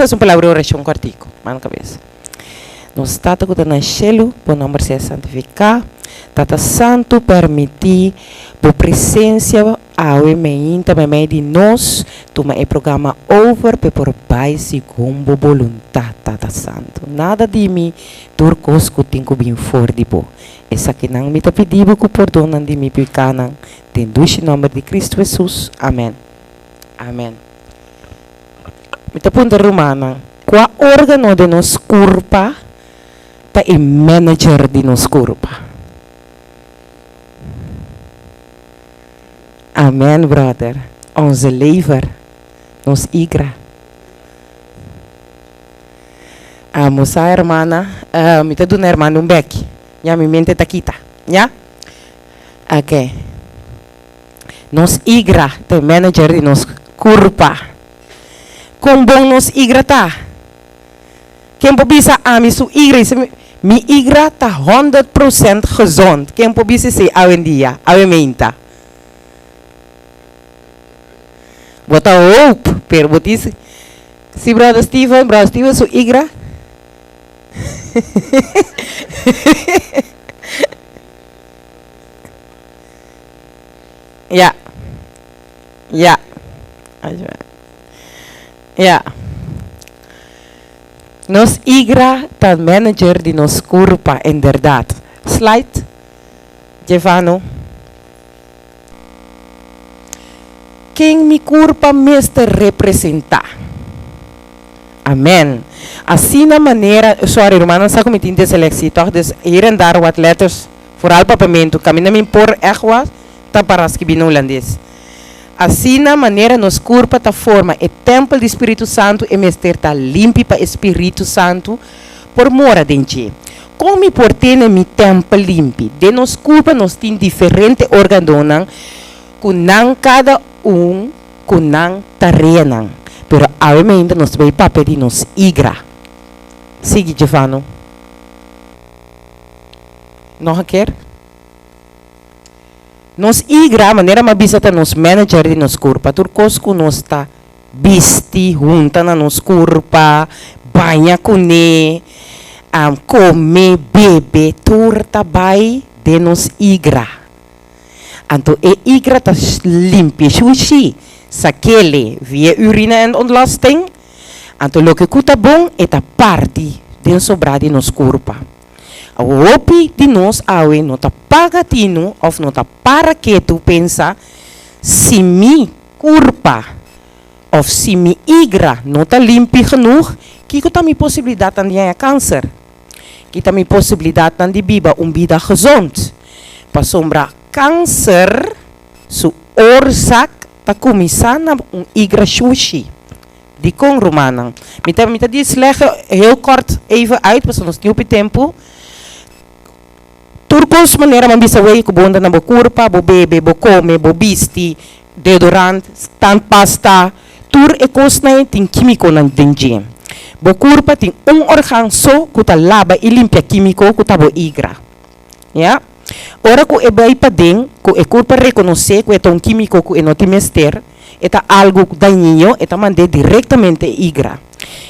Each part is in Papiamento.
Hasi un palabra di orashon kòrtiku. Manda kabes. Nos Tata ku ta na shelu, bo nòmber sea santifiká. Tata Santu, pèrmití bo presensia awe meinta meimei di nos. Tuma e programa over p'e por bai segun bo boluntat, Tata Santu. Nada di mi, tur kos ku tin ku bin for di bo. Esakinan mi ta pidi bo ku pordonnan di mi pikánan, den dushi nòmber di Kristu Hesus. Amèn. Amèn. Mi ta puntra rumannan, kua órgano den nos kurpa ta e manager di nos kurpa? Amen brother, onze lever, nos igra. Amo sa hermana, mi ta duna hermana un beki, ya mi mente ta kita, ya? Ok. Nos igra ta e manager di nos kurpa. Kon bon nos igra ta? Ken por bisa ami su igra? Dice mi, mi igra ta 100% gezond. Ken por bisa esei awendia, awe meinta? Bo ta hoop, pero bo tin si brother Steven, brother Steven su igra. Ja. Ja. Ja. Nos igra ta manager di nos kurpa inderdaad. Slide, Jevano. Ken mi kurpa mester representá? Amen. Asina manera, sorry rumannan sa ku mi tin dislexie tòg, dus hier en daar wat letters. Vooral papiamentu, kaminda mi por ègt was ta para skibí na hulandes. Asina manera nos kurpa ta forma e tèmpel di Spiritu Santu e mester ta limpi pa e Spiritu Santu por mora den dje. Kon mi por tene mi tèmpel limpi? Den nos kurpa nos tin diferente organonan ku nan kada un ku nan tareanan. Pero awe mainta nos ta bai papia di nos igra. Sigui Jefano. Nog een keer. Nos igra, manera mi a bisa ta nos manager di nos kurpa. Tur kos ku nos ta bisti hunta na nos kurpa, baña kuné, kome, bebe, tur ta bai den nos igra. Anto e igra ta limpia shushi, sakele via urina en ontlasting. Anto loke ku ta bon e ta parti den sobrá di nos kurpa. Hopi di nos awe no ta paga tinu of no ta para ketu pensa, Si mi kurpa of si mi igra no ta limpi genoeg, kiko ta mi posibilidatnan di haña kanser? Ki ta mi posibilidatnan di biba un bida gezond? Pasobra kanser su oorzaak ta kuminsá na un igra shushi. Dikon, rumannan? Mi ta mi ta di sleg heel kort even uit, pasobra nos tin hopi tempu. Tur kos manera bo a bisa wey ku bo unda na bo kurpa, bo bebe, bo kome, bo bisti, deodorant, tandpasta, tur e kosnan ei tin kímikonan den dje. Bo kurpa tin un organ so ku ta laba i limpia kímiko ku ta bo igra. Ya. Ora ku e bai paden, ku e kurpa rekonosé ku e ta un kímiko ku e no tin mester, E ta algu dañino, e ta mand'é direktamente e igra.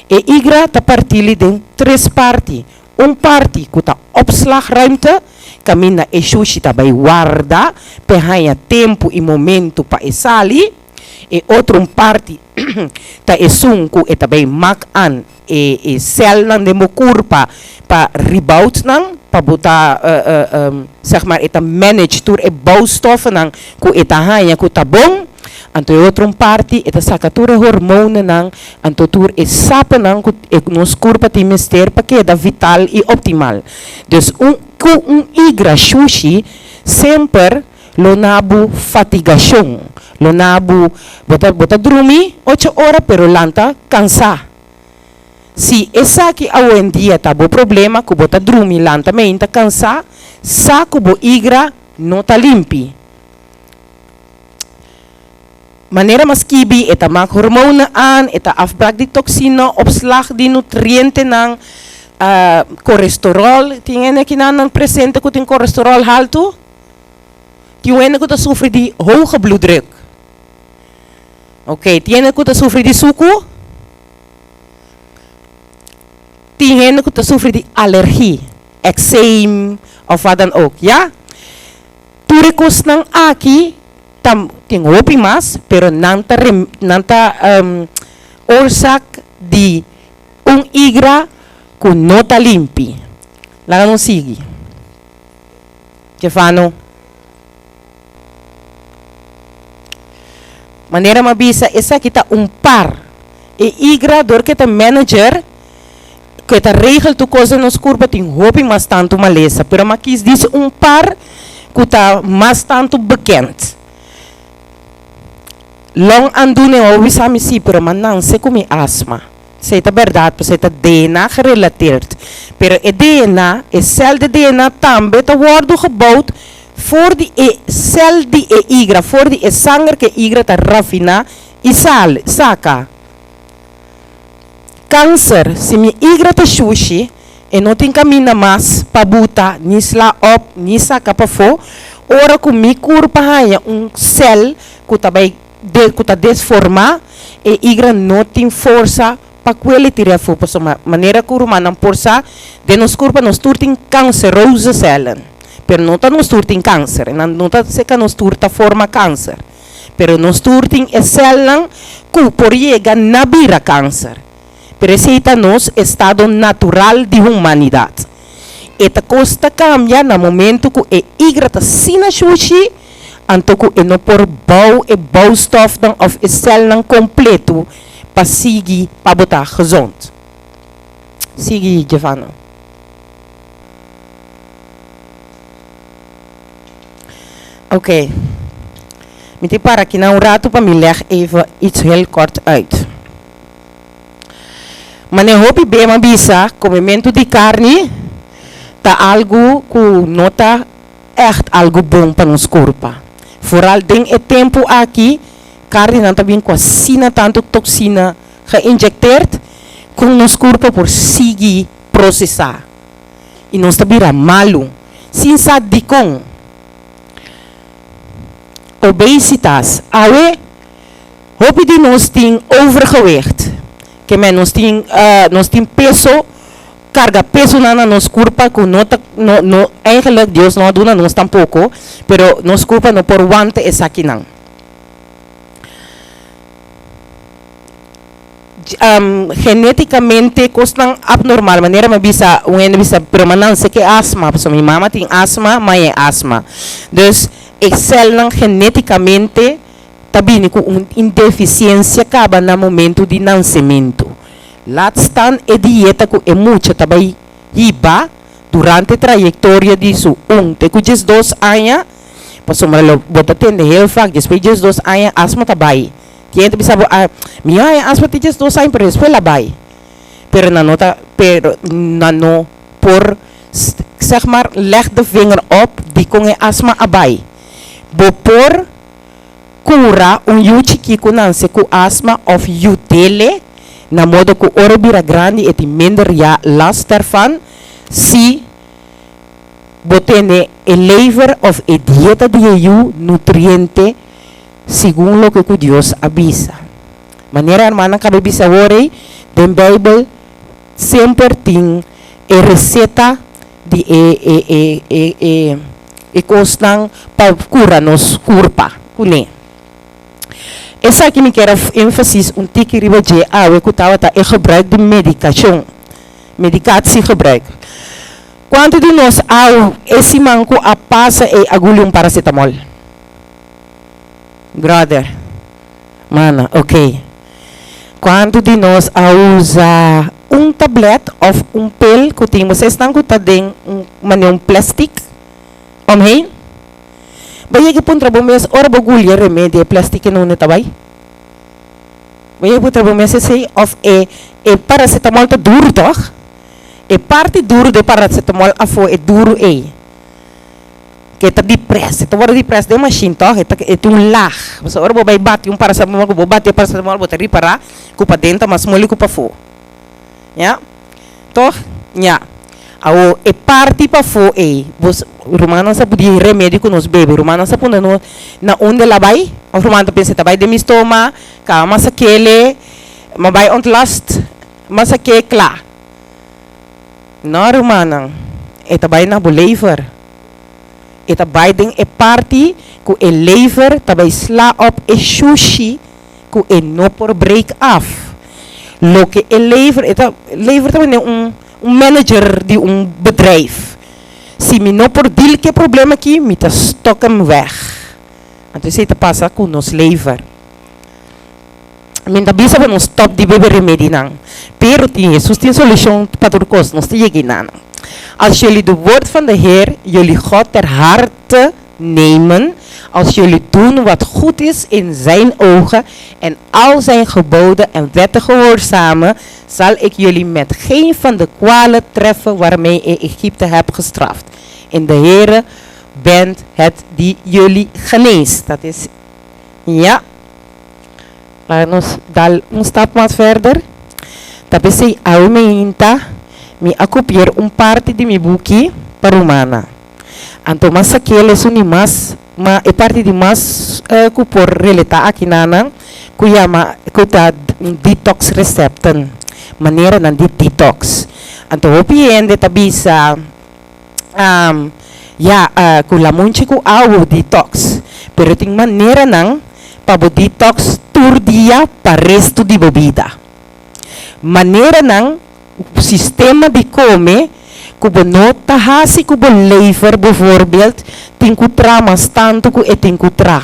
E igra ta partili den tres parti, un parti ku ta opslagruimte, kaminda e shushi ta bai warda p'e haña tempu i momentu pa e sali, e otro un parti ta esun ku e ta bai mak an e e sèlnan den bo kurpa pa rebout nan, pa bo ta sèg mar e ta manage tur e bouwstoffennan ku e ta haña ku ta bon, anto e otro un parti e ta saka tur e hormonennan, anto tur e sapennan ku e nos kurpa tin mester pa keda vital i optimal. Dus un ku un igra shushi semper lo na bo fatigashon, lo na bo bo ta bo ta drumi ocho ora pero lanta kansá. Si esaki awendia ta bo problema ku bo ta drumi lanta meinta kansá, sa ku bo igra no ta limpi. Manera mas skibi e ta mak hormonen aan, e ta afbraak di toksina, opslag di nutrientenan, korestoròl, tin hende akinan nan presente ku tin korestoròl haltu? Tin un hende ku ta sufri di hoge bloeddruk? Ok, tin hende ku ta sufri di suku? Tin hende ku ta sufri di alergi, ekseem òf wat dan ook, ya. Tur e kosnan aki ta tin hopi mas, pero nan ta nan ta oorzaak di un igra ku no ta limpi. Laga nos sigui. Jefano. Manera mi a bisa esaki ta un par. E igra dor ku e ta manager ku e ta regel tur kos den nos kurpa tin hopi mas tantu malesa pero mi a kis disi un par ku ta mas tantu bekend. Long aandoening a bisa mi si pero mi a nanse ku mi asma. Esei ta bèrdat pasobra e ta DNA gerelateerd. Pero e DNA, e sèl di DNA tambe ta wòrdu geboud for di e sèl di e igra, for di e sanger ku e igra ta rafiná i sal, saka. Kanser, si mi igra ta shushi, e no tin kaminda mas pa buta ni sla òp ni saka pafó, ora ku mi kurpa haña un sèl ku ta bai de ku ta desformá, e igra no tin forsa pa kuel e tira afó. Pasobra manera ku rumannan por sa, den nos kurpa nos tur tin kanseroso sèlnan. Pero no ta nos tur tin kanser, nan no ta seka nos tur ta forma kanser. Pero nos tur tin e sèlnan ku por yega na bira kanser. Pero esei ta nos estado natural di humanidat. E ta kos ta kambia na momento ku e igra ta asina shushi, anto ku e no por bou e boustofnan òf e sèlnan kompletu pa sigui pa bo ta gezond. Sigui, Giovanna. Oké. Mi tin para akinan un ratu pa mi lèg even iets heel kort uit. Mane hopi bem a bisa komementu di karni ta algu ku no ta ègt algu bon pa nos kurpa. Foral den e tempu aki karninan ta bin ku asina tantu toksina geïnjecteerd ku nos kurpa por sigui prosesá i nos ta bira malu sin sa dikon. Obesitas, awe Hopi di nos tin overgewicht, ke men nos tin nos tin peso, karga pesonan na nos kurpa ku no ta no no eigenlijk Dios no a duna nos tampoko, pero nos kurpa no por wanta esakinan. Geneticamente kosnan abnormal, manera mi a bisa un hende a bisa pero mi a nanse ke asma, pasobra mi mama tin asma, mai e asma. Dus e sèlnan geneticamente ta bini ku un indefisiensia kaba na momentu di nansementu. Laat staan e dieta ku e mucha ta bai hiba durante trayektoria di su un te ku 12 aña, pasobra lo bo ta tende heel vaak despues 12 aña asma ta bai. Tin hende ta bisa bo, ah, mi a haña asma te 12 aña pero despues el a bai. Pero nan no ta, pero nan no por zeg maar leg de vinger op dikon e asma a bai. Bo por Kura un yu chikí ku nanse ku asma òf yu dele, na modo ku ora e bira grandi e tin minder ya last dervan, si bo tene e lever òf e dieta di e yu nutriente segun loke ku Dios a bisa. Manera hermannan kaba bisa awor ei, den Beibel semper tin e reseta di e e e e e e kosnan pa kura nos kurpa kuné. Esaki mi kier a énfasis un tiki riba dje awe ku tabata e gebruik di medikashon, medikatiegebruik. Kuantu di nos aw e siman ku a pasa ei a guli un paracetamol? Brother, mana, ok. Kuantu di nos a usa un tablet òf un pil ku tin bo esnan ku ta den un manera un plèstik omheen? Bo yega puntra bo mes ora bo gulia remedi e plèstik e nunde ta bai? Bo yega puntra bo mes esei òf e e paracetamol ta duru tòg? E parti duru di e paracetamol afó e duru ei. Ke ta di près, e ta wòrdu di près den mashin tòg, e ta e tin un lag. Pasobra ora bo bai bati un paracetamol ku bo bati e paracetamol bo ta ripará ku paden ta mas moli ku pafó. Ya. Tòg? Ya. Awor e parti pafó ei, bo rumannan sa pudi remedi ku nos bebe, rumannan sa punda nos na unda el a bai? Òf ruman ta pensa e ta bai den mi stoma, kaba mas a kele, mi a bai ontlast, mas a ke kla. No, rumannan, e ta bai na bo lever. E ta bai den e parti ku e lever ta bai sla op e shushi ku e no por break af. Loke e lever, e ta, lever ta manera un un manager di un bedrijf. Si mi no por deal ku e problema aki, mi ta stok hem weg. Anto esei ta pasa ku nos lever. Mi ta bisa pa nos stop di bebe remedinan, pero tin Hesus tin solucion pa tur cos, nos ta yega einan. Als jullie de woord van de Heer jullie God ter harte nemen, als jullie doen wat goed is in zijn ogen en al zijn geboden en wetten gehoorzamen, zal ik jullie met geen van de kwalen treffen waarmee ik Egypte heb gestraft. En de Heere bent het die jullie geneest. Dat is, ja. Laga nos dal un stap mas verder. Ta p'esei awe meinta mi a kopier un parti di mi buki pa rumana. Anto mas sakel esun di mas ma e parti di mas ku por reletá aki nanan ku yama ku ta un detox recepten, maneranan di detox. Anto hopi hende ta bisa Ya, ku lamunchi ku awa bo detox, pero tin maneranan pa bo detox tur dia pa restu di bo bida. Maneranan, sistema di kome ku bo no ta hasi ku bo lever bijvoorbeeld tin ku tra mas tantu ku e tin ku tra.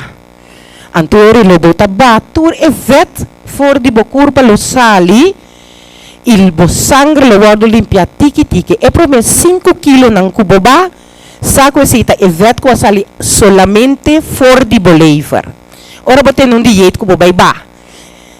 Anto ora lo bo ta ba tur e vet for di bo kurpa lo sali i bo sangre lo wòrdu limpiá tiki tiki. E promé sinku kilonan ku bo ba sa ku esei ta e vèt ku a sali solamente for di bo lever. Ora bo tene un dieet ku bo bai ba,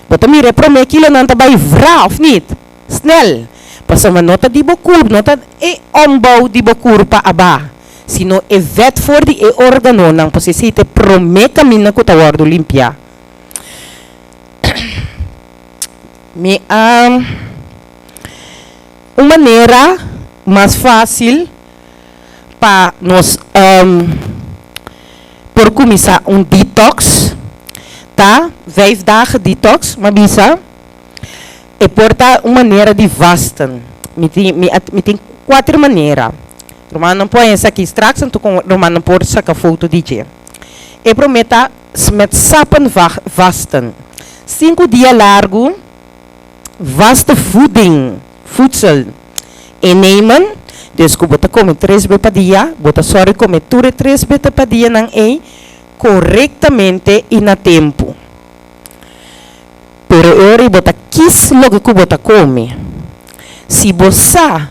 bo ta mira e promé kilonan ta bai vra òf nit? Snel! Pasobra no ta di bo kurp, no ta e ombou di bo kurpa a ba, sino e vèt for di e órganonan, pasobra esei ta e promé kaminda ku ta wòrdu limpiá. Mi a un manera mas fácil pa nos por kuminsá un detox ta vijf dagen detox, mi a bisa e por ta un manera di vasten. Mi tin mi a mi tin kuater manera. Rumannan por haña esaki straks anto kon rumannan por saka foto di dje. E promé ta met sappen vasten. Sinku dia largu vaste voeding, voedsel, innemen, dus ku bo ta kome tres be pa dia, bo ta sòru kome tur e tres be pa dianan ei korektamente i na tempu. Pero e ora ei bo ta kis loke ku bo ta kome. Si bo sa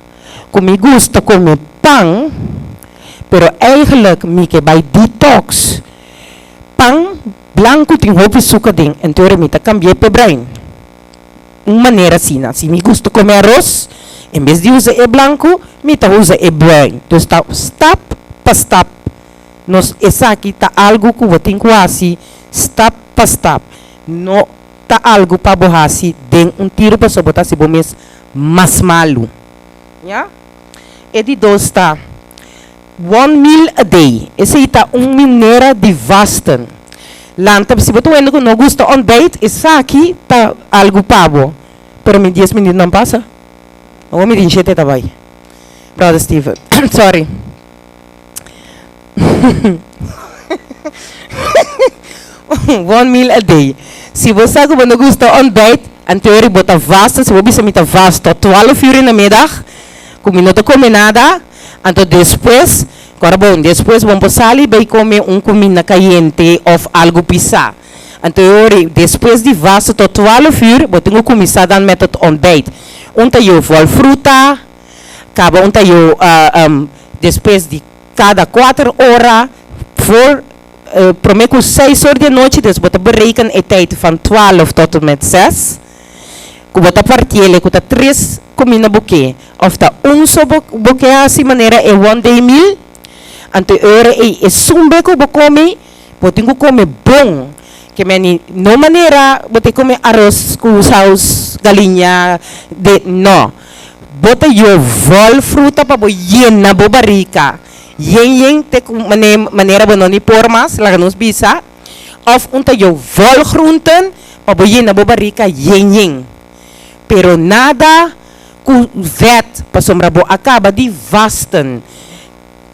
ku mi gusta kome pan, pero eigenlijk mi ke bai detox, Pan blanku tin hopi suka den, entonces mi ta kambi'é p'e bruin. Un manera asina. Si mi gusta kome aros, en bes di usa e blanku, mi ta usa e bruin. Dus ta stap pa stap. Nos esaki ta algu ku bo tin ku hasi stap pa stap. No ta algu pa bo hasi den un tiru pasobra bo ta hasi bo mes mas malu. Ya. E di dos ta. One meal a day, esei ta un manera di vasten. Lanta, si bo ta wende ku no gusta ontbijt, esaki ta algu pa bo. Pero mi dies minuut nan pasa. Awor mi tin shete ta bai. Brother Steven, sorry. One meal a day. Si bo sa ku bo no gusta ontbijt, anteori bo ta vasten, si bo bisa mi ta vast tot twaalf uur in de middag, ku mi no ta kome nada, Anto despues, kòrda bon, despues bon por sali bai kome un kuminda kayente òf algu pisá. Anto e ora ei, despues di vaso tot twaalf uur, bo tin ku kuminsá dan met het ontbijt. Un ta yo vòl fruta, kaba un ta yo despues di kada kuater ora, voor, promé ku seis or di anochi, dus bo ta bereken e tijd van twaalf tot en met zes. Ku bo ta partiel e ku ta tres kuminda bo ke òf ta un so bo bo ke hasi manera e one day meal, anto e ora ei esun be ku bo kome bo tin ku kome bon, ke meni no manera bo ta kome aros ku saus galiña de no, bo ta yo vòl fruta pa bo yena bo barika yen yen te ku manera bo no ni por mas laga nos bisa. Of un ta jou vol groenten pa bo yena bo barika yen yen. Pero nada Ku vèt, pasobra bo a kaba di vasten.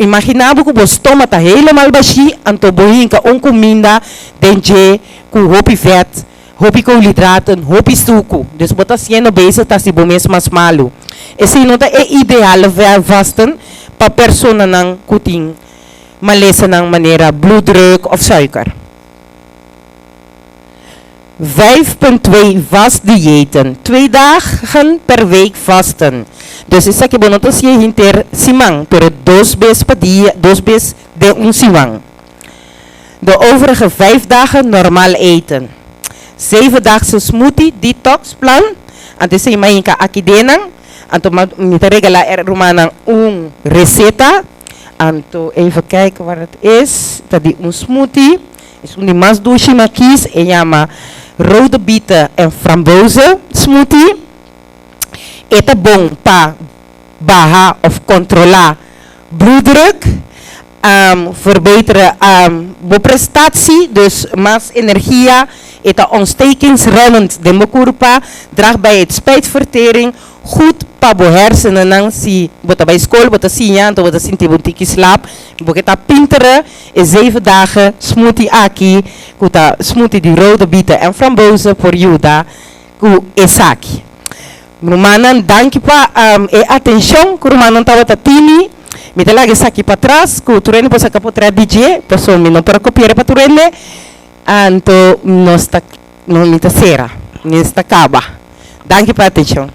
Imaginá bo ku bo stoma ta helemaal bashí, anto bo hinka un kuminda den dje ku hopi vèt, hopi koolhidraten, hopi suku. Dus bo ta siendo bezig ta hasi bo mes mas malu. Esei no ta e ideale vasten pa personanan ku tin malesanan manera bloeddruk òf suiker. 5.2 Vastdiëten, Twee dagen per week vasten. Dus esaki bo no ta hasié henter siman, pero dos bes pa dia, dos bes den un siman. De overige vijf dagen normaal eten. Zevendaagse smoothie detox plan, Anto esei mi a hinka aki denan, anto mi ta regalá e rumannan un reseta. Anto even kijken waar het is, ta di un smoothie. Esun di mas dushi mi a kis, e yama rode bieten en frambozen smoothie. E ta bon pa baha of kontrolá bloeddruk, verbeteren bo prestatie, dus mas energia, e ta ontstekingsremmend den bo kurpa, draagt bij het spijsvertering, Goed pa bo hersenennan si bo ta bai skol bo ta siña anto bo ta sinti bo un tiki slap bo ke ta pintere e zeven dagen smoothie aki ku ta smoothie di rode bieten en frambozen por yuda ku esaki. Rumannan danki pa e atenshon ku rumannan tabata tini mi ta laga esaki patras ku tur hende por saka potrèt di dje pasobra mi no por a kopi'e pa tur hende anto nos ta mi ta sera mi ta kaba. Danki pa atenshon.